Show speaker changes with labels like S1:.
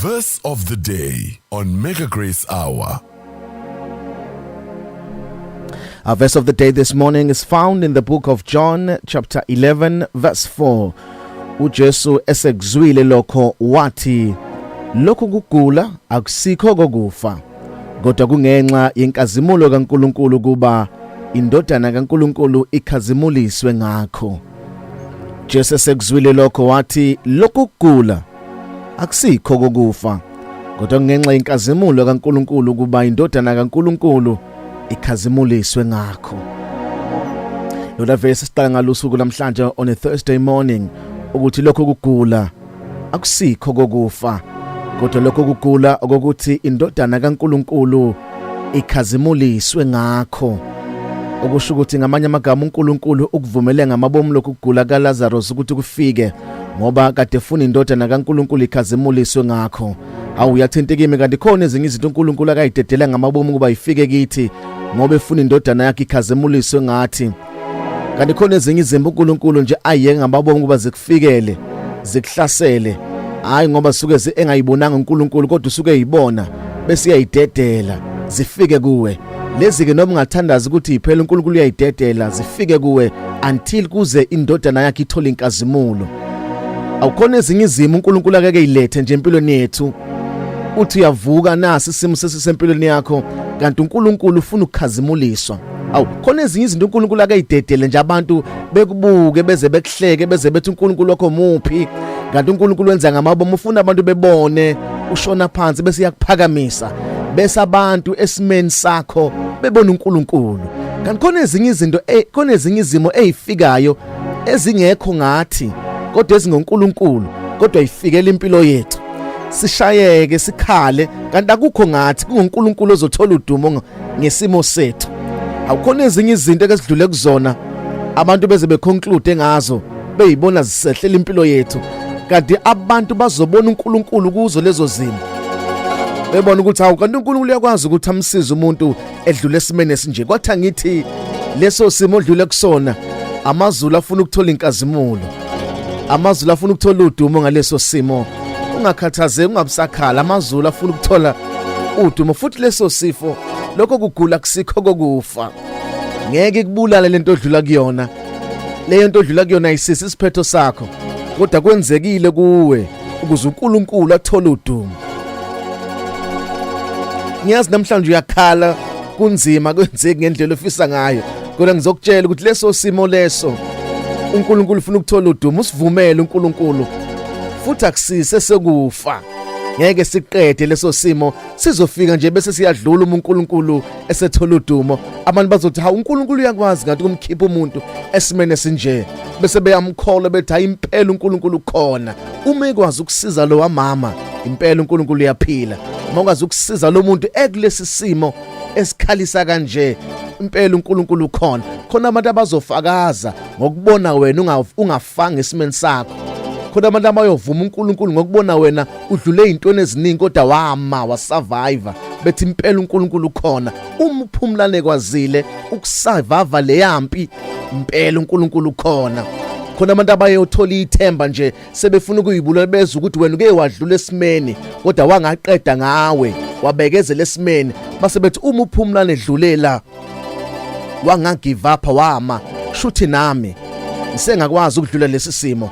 S1: Verse of the day on Mega Grace Hour.
S2: Our verse of the day this morning is found in the book of John, chapter 11, verse 4. UJesu esekuzwile lokho wathi, lokhu kugula akusikho kokufa, kodwa kungenxa yenkazimulo kaNkuluNkulu kuba indodana kaNkuluNkulu ikhazimuliswe ngakho. Jesu esekuzwile lokho wathi, lokhu kugula akusikho kokufa, kodwa kungenxa yenkazimulo kaNkuluNkulu kuba indodana kaNkuluNkulu ikhazimuliswe ngakho. Lona verse siqala ngalo usuku namhlanje on a Thursday morning, ukuthi lokho kugula akusikho kokufa, kodwa lokho kugula okokuthi indodana kaNkuluNkulu ikhazimuliswe ngakho. Okusho ukuthi ngamanye amagama uNkulunkulu ukuvumele ngamabomu lokhu kugula kaLazarus ukuthi kufike, ngoba kade efuna indodana kaNkulunkulu ikhazimuliswe ngakho. Awu, uyathinta kimi. Kanti khona ezinye izinto uNkulunkulu akayidedela ngamabomu kuba ifike kithi, ngoba efuna indodana yakhe ikhazimuliswe ngathi. Kanti khona ezinye izimpi uNkulunkulu nje ayeke ngamabomu kuba zikufikele, zikuhlasele, hayi ngoba suke engayibonanga uNkulunkulu, kodwa usuke eyibona bese uyayidedela zifike kuwe. Lezi ke noma ungathandaza ukuthi iphela, uNkulunkulu uyayidedela zifike kuwe until kuze indodana yakhe ithole inkazimulo. Awukhona ezinye izimo uNkulunkulu akeke ilethe nje empilweni yethu, uthi uyavuka nasi isimo sesisempilweni yakho, kanti uNkulunkulu ufuna ukukhazimuliswa. Awu, khona ezinye izinto uNkulunkulu akayidedele nje abantu bekubuke, beze bekuhleke, beze bethi uNkulunkulu wakho muphi, kanti uNkulunkulu wenza ngamabomu, ufuna abantu bebone ushona phansi bese iyakuphakamisa, bese abantu esimeni sakho bebona uNkulunkulu. Kanti khona ezinye izinto, khona ezinye izimo ezifikayo ezingekho ngathi, kodwa ezingoNkulunkulu, kodwa ifikela impilo yethu, sishayeke, sikhale, kanti akukho ngathi, kungoNkulunkulu ozothola udumo ngesimo sethu. Awukhona ezinye izinto esidlule kuzona, abantu beze beconclude ngazo, beyibona zisehlela impilo yethu, kanti abantu bazobona uNkulunkulu kuzo lezo zimo, bebona ukuthi hawu, kanti uNkulunkulu uyakwazi ukuthi amsize umuntu edlule esimeni esinje. Kwathi angithi leso simo odlule kusona, amazulu afuna ukuthola inkazimulo, amazulu afuna ukuthola udumo ngaleso simo. Ungakhathazeki, ungabusakhala, amazulu afuna ukuthola udumo. Futhi leso sifo, lokho kugula kusikho kokufa, ngeke kubulale lento odlula kuyona. Leyo nto odlula kuyona ayisisi isiphetho sakho, kodwa kwenzekile kuwe ukuze uNkulunkulu athole udumo. Ngiyazi namhlanje uyakhala, kunzima, kwenzeki ngendlela ofisa ngayo, kodwa ngizokutshela ukuthi leso simo leso uNkulunkulu ufuna ukuthola udumo. Usivumele uNkulunkulu, futhi akusise sekufa, ngeke siqede leso simo, sizofika nje bese siyadlula uma uNkulunkulu esethola udumo. Abantu bazothi, hawu, uNkulunkulu uyakwazi ngathi kumkhipha umuntu esimene esinje, bese beyamkholwa, bethi hayi, impela uNkulunkulu ukhona. Uma ekwazi ukusiza lo wamama, impela uNkulunkulu uyaphila. Uma ukwazi ukusiza lo muntu ekulesi simo esikhalisa kanje, impela uNkulunkulu ukhona. Khona abantu abazofakaza ngokubona wena ungafanga esimeni sakho. Khona abantu abayovuma uNkulunkulu ngokubona wena udlule ezintweni eziningi kodwa wama, wasurvive, bethi impela uNkulunkulu ukhona. Uma uPhumlane kwazile ukusurvive leyampi, impela uNkulunkulu ukhona. Khona abantu abayothola ithemba nje sebefuna ukuyibulala, bezwe ukuthi wena uke wadlula esimeni kodwa wangaqeda ngawe, wabekezela esimeni, base bethi uma uPhumlane edlulela wanga give up, wama, shuthi nami ngisengakwazi ukudlula lesi simo.